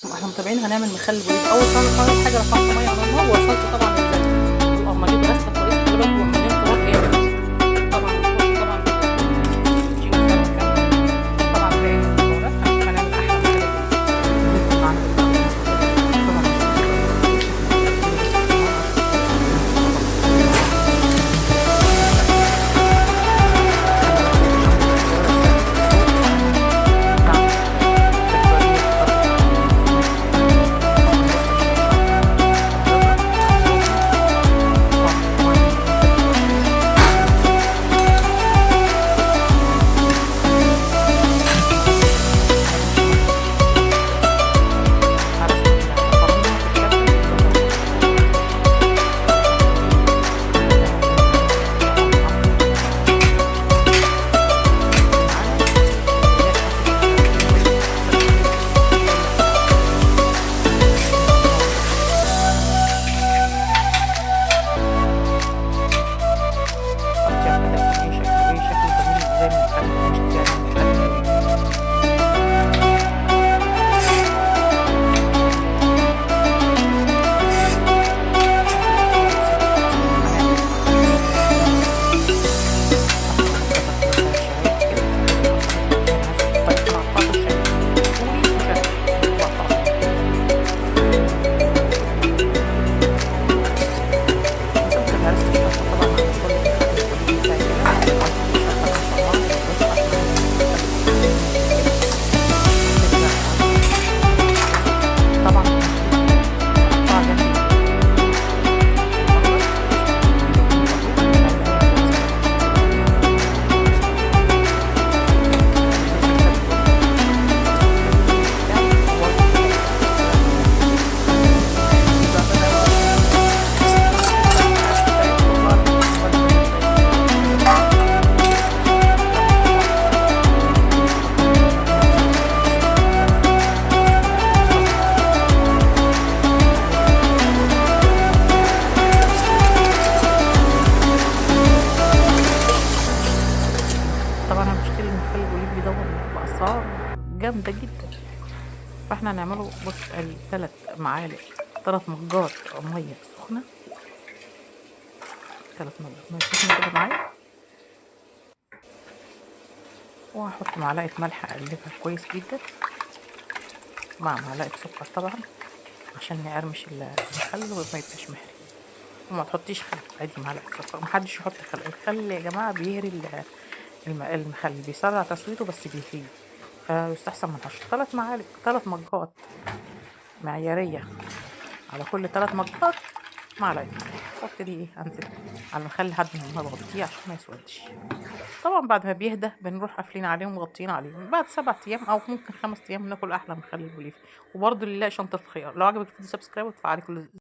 احنا متابعين هنعمل مخلل بوليف. اول حاجة رفعت مية على النار وغسلت طبعا القرنبيط غسله كويس، خلي بالك هو مليان تراب جامد. طبعا هنخش طبعا نديله سوا كاملة. طبعا باقي المكونات هنعمل احلى مخلل بوليف معانا. طبعا انا بشتري المخلل البوليفي ده باسعار جامدة جدا، فاحنا هنعمله بص 3 معالق، 3 مجات مية سخنة، 3 مجات مية سخنة كده معايا، وهحط معلقه ملح اقلبها كويس جدا مع معلقه سكر طبعا عشان نقرمش المخلل وما يبقاش محري. وما تحطيش خل، عادي معلقه سكر، محدش يحط خل، الخل يا جماعة بيهري المخلل، بيسرع تسويته بس بيهريه، فيستحسن ما نحطش. 3 معالق، 3 مجات معياريه، على كل 3 مجات معلقه ملح. وابتدي ايه انزل على المخلل لحد ما بغطيه عشان ما يسودش. طبعا بعد ما بيهدى بنروح قافلين عليهم ومغطيين عليهم، بعد 7 ايام او ممكن 5 ايام ناكل احلى مخلل بوليفي. وبرده اللي يلاقي شنطه الخيار. لو عجبك الفيديو subscribe وتفعلي كل